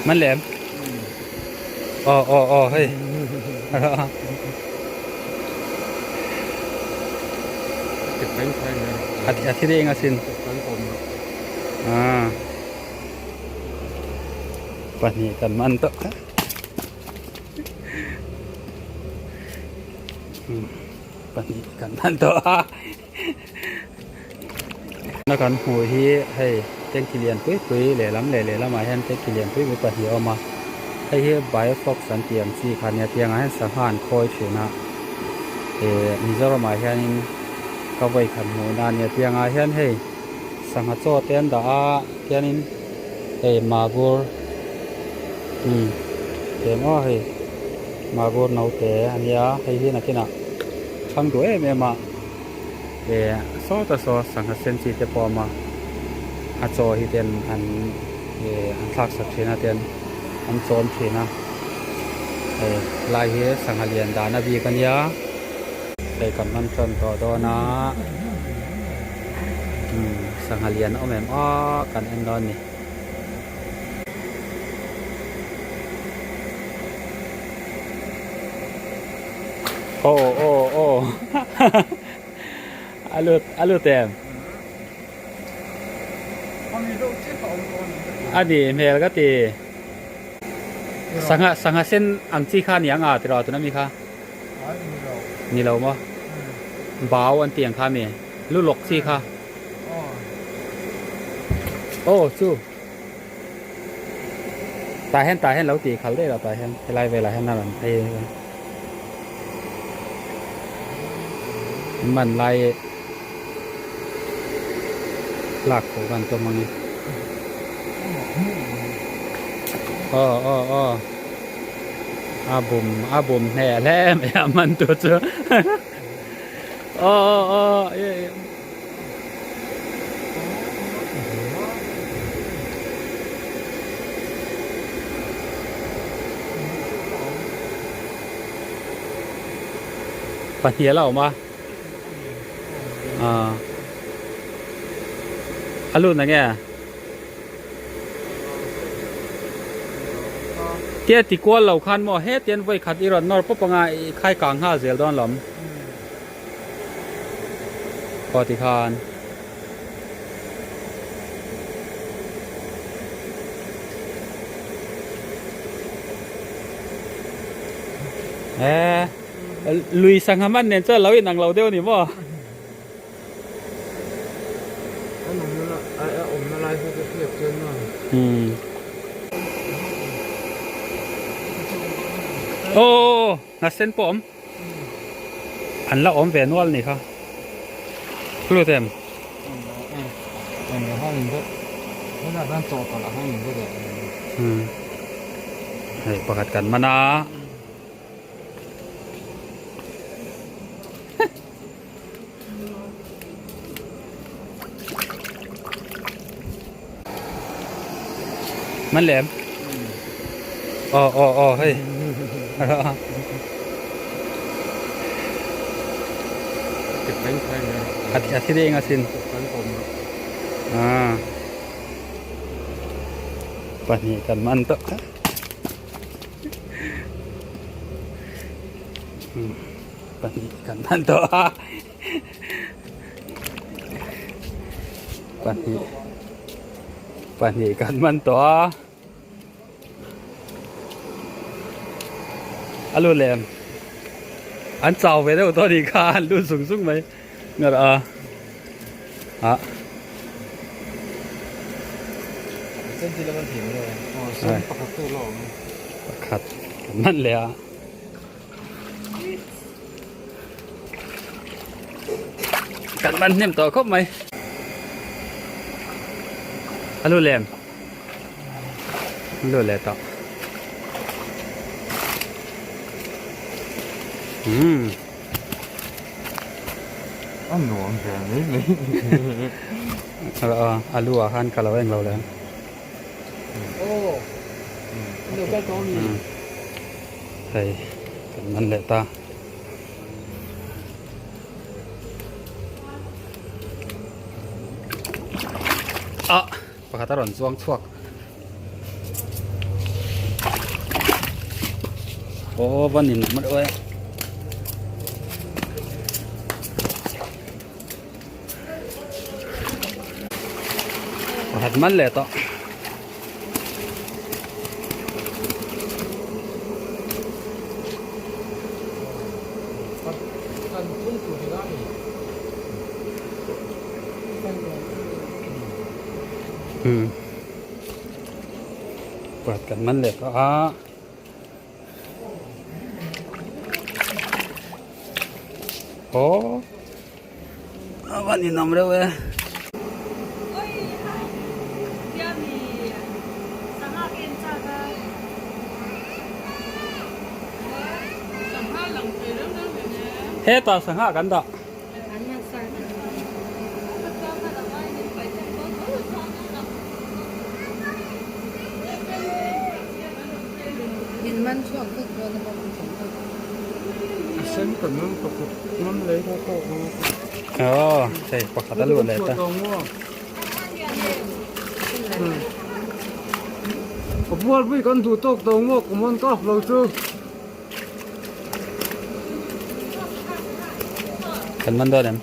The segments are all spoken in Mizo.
Man lem aw aw aw hei a thi deng asin ah pahnih kan man tawh pahnih kan man tawh a. Na kan hmuh hi hei tanki lian pui pui lehlam leh lehlamah hian tanki lian pui pui pahnih a awm a hei hi biofox an tih ang chi kha nia tiangah hian sangha an khawi thin a ih Mizoramah hianin ka vawi khat hmuhna a nia tiangah hian hei sangha chaw te an dah a tianin hei magur umm eng aw hei magur naute a nia hei hi nakinah thlang duh em em a. Eh sawta saw sangha sen chi te pawh a awm a a chaw hi ten an eh an thlak sak thin a ten an chawm thin a hei lai hi sangha lian dan a bik a nia hei kan man tan tawh dawn a umm sangha lian a awm em aw kan en dawn a ni. Aw aw aw a lut a lut em a ni hmel ka ti sangha sangha sen ang chi kha aniang a tiraw tuna mi kha ni lo maw bau an tih ang kha mi lu lawk chi kha aw chu. Tah hian tah hian lo tih khalh daih lo tah hian helai velah hian a rawn phei a man lai lak khawh khan tum ang e aw aw aw a bum a bum hneh hle mai a man tur chu aw aw aw. Pahnih a la awm a ah a lut na nge tia ti kual lo khan maw hetian vawi khat i rawn nawr pawp anga i khai kang nghal zel dawn lawm. Aw tikhan eh lui sangha man nen chuan lo inang lo deuh a ni maw? Umm aw nghasen pawh a awm. An la awm ve nual ni kha. Hlut em? Hei pakhat kan man a. Man lem? Aw aw aw hei. A thi deng asin. Ah. Pahnih kan man tawh. Pahnih kan man tawh a. Pahnih pahnih kan man tawh a a lut leh em an chau ve deuh tawh a nih kha an lut zung zung mai ngar a ah pakhat kan man leh a. Kan man hnem tawh khawp mai. A lu lem. A lu leh tawh. Umm. A nuam ve mai mai. A lu ah khan ka lo eng lo leh. Hei kan man leh ta. Ah pakhat a rawn chuang chhuak. Aw va nin awm reuh e. Pakhat man leh tawh. Hmm. Pakhat kan man leh tawh a. Aw a van inawm reuh e. Hetah sangha kan dah. Aw hei pakhat a luh leh ta. Kan man dawn em?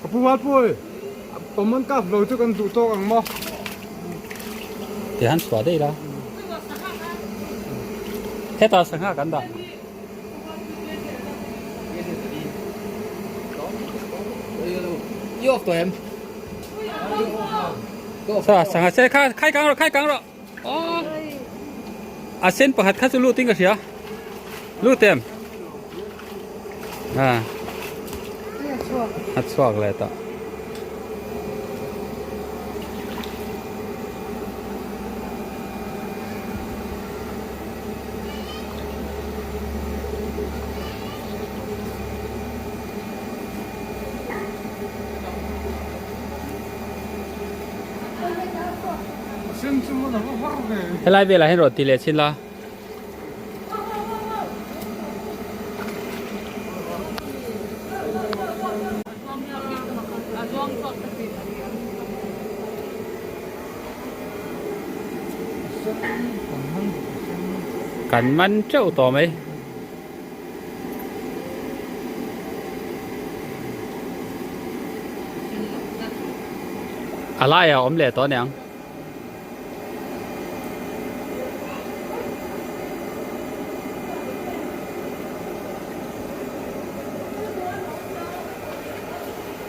Ti han chhuah daih la. Hetah sangha kan dah. Sa sangha se kha khai kang rawh khai kang rawh. Aw a sen pakhat kha chu lut in ka hria. Lut em? A a chhuak leh tawh. Helai velah hian rawn ti leh chin la. Kan man teuh tawh mai. A laiah a awm leh tawh aniang.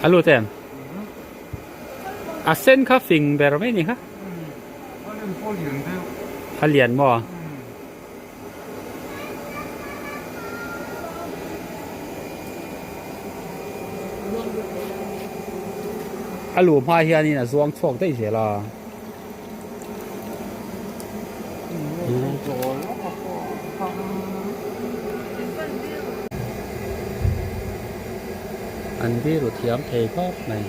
A lut em? A sen kha fing ber mai ni kha. A lian maw? A luh hma hianin a zuang chhuak daih zel a. An biru thiam thei khawp mai.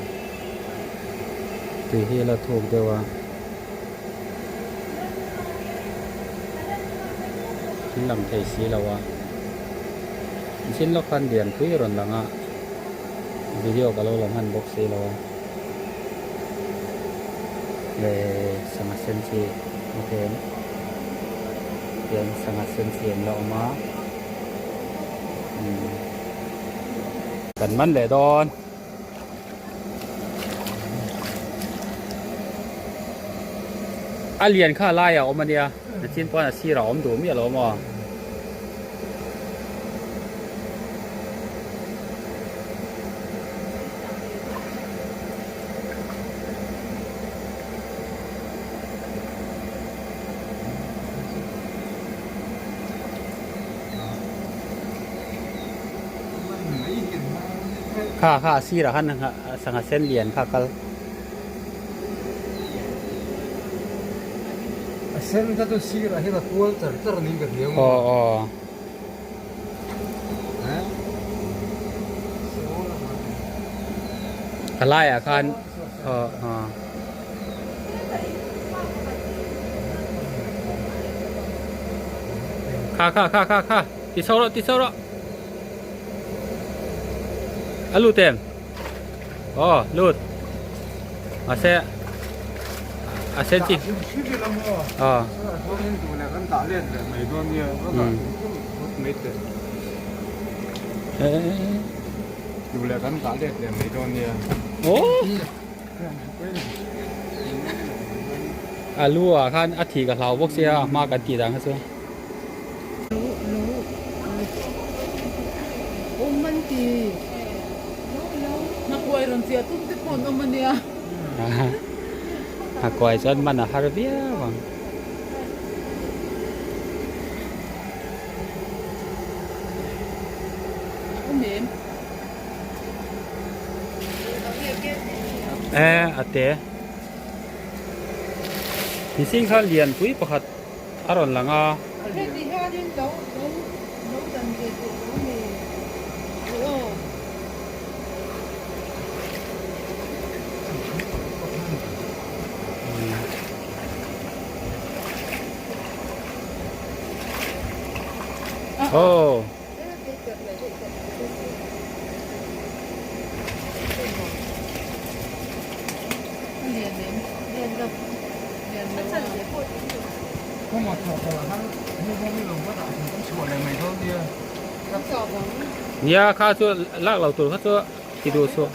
Tui hi a la thuk deuh a. An lang thei si lo a. Zin lawk khan lianpui a rawn lang a. Video ka lo la hman bawk si lo a. Le sangha sen chi a tlem hian sangha sen chi an la awm a umm kan man leh dawn. A lian kha a laiah a awm a nia nachin pawn a sirah a awm duh miah lo maw. Kha kha a sirah khan sangha sen lian kha a kal. A sen kha chu sirah hian a kual char char niin ka hria. Aw aw. A laiah khan aw aw. Kha kha kha kha kha ti chho rawh ti chho rawh. A lut em? Aw lut. Mahse a sen chi. Aw. Duh leh kan dah let leh mai dawn nia. A lu ah khan a thih ka hlau bawk sia a hma kan tih dan kha chu. Nghakuai chuan man a har viau ang. E a te mihring kha lianpui pakhat a rawn lang a. Aw. Nia kha chu lak lo tur kha chu ti duh suh.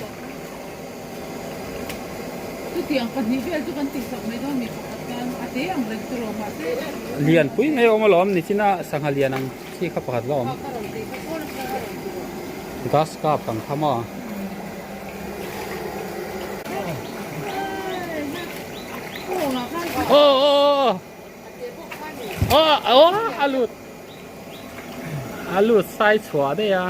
Lianpui mai a awm alawm nichina sangha lian ang chi kha pakhat la awm. Gas kap ang kha maw. Aw aw aw aw aw a lut a lut sai chhuah daih a.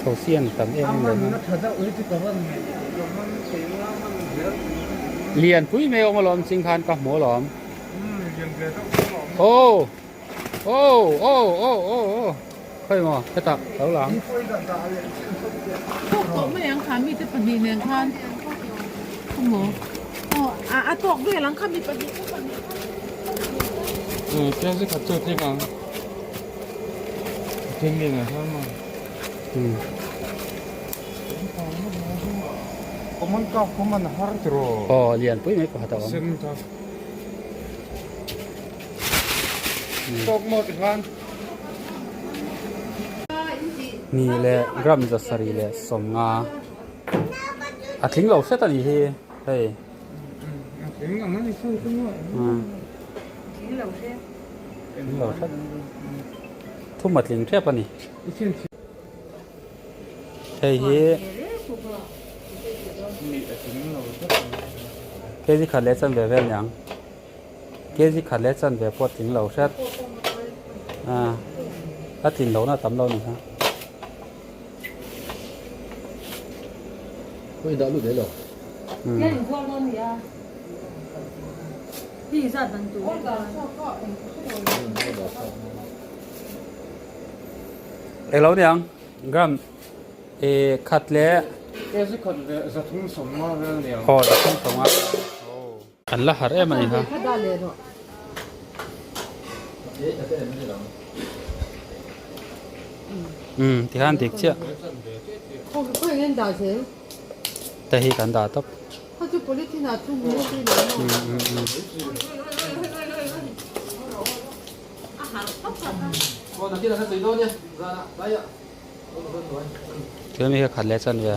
Thosian tam em em reng a. Lianpui mai a awm alawm ching khan ka hmu alawm. Aw aw aw aw aw aw khawi maw hetah lo lang. Aw lianpui mai pakhat a awm. Ni leh gram zasarih leh sawmnga a tling lo hret a nih hi hei. Tling lo hret thum a tling tep a ni. Hei hi kg khat leh chanve vel niang kg khat leh chanve pawh tling lo hret a tlin lohna a tam lo ni kha. Englo niang gram e khat leh Kg khat leh zathum sawmnga vel niang. Aw zathum sawmnga an la har em a ni kha. Umm tikhan dik chiah. Te hi kan dah tawp. Thil mi hi khat leh chan ve.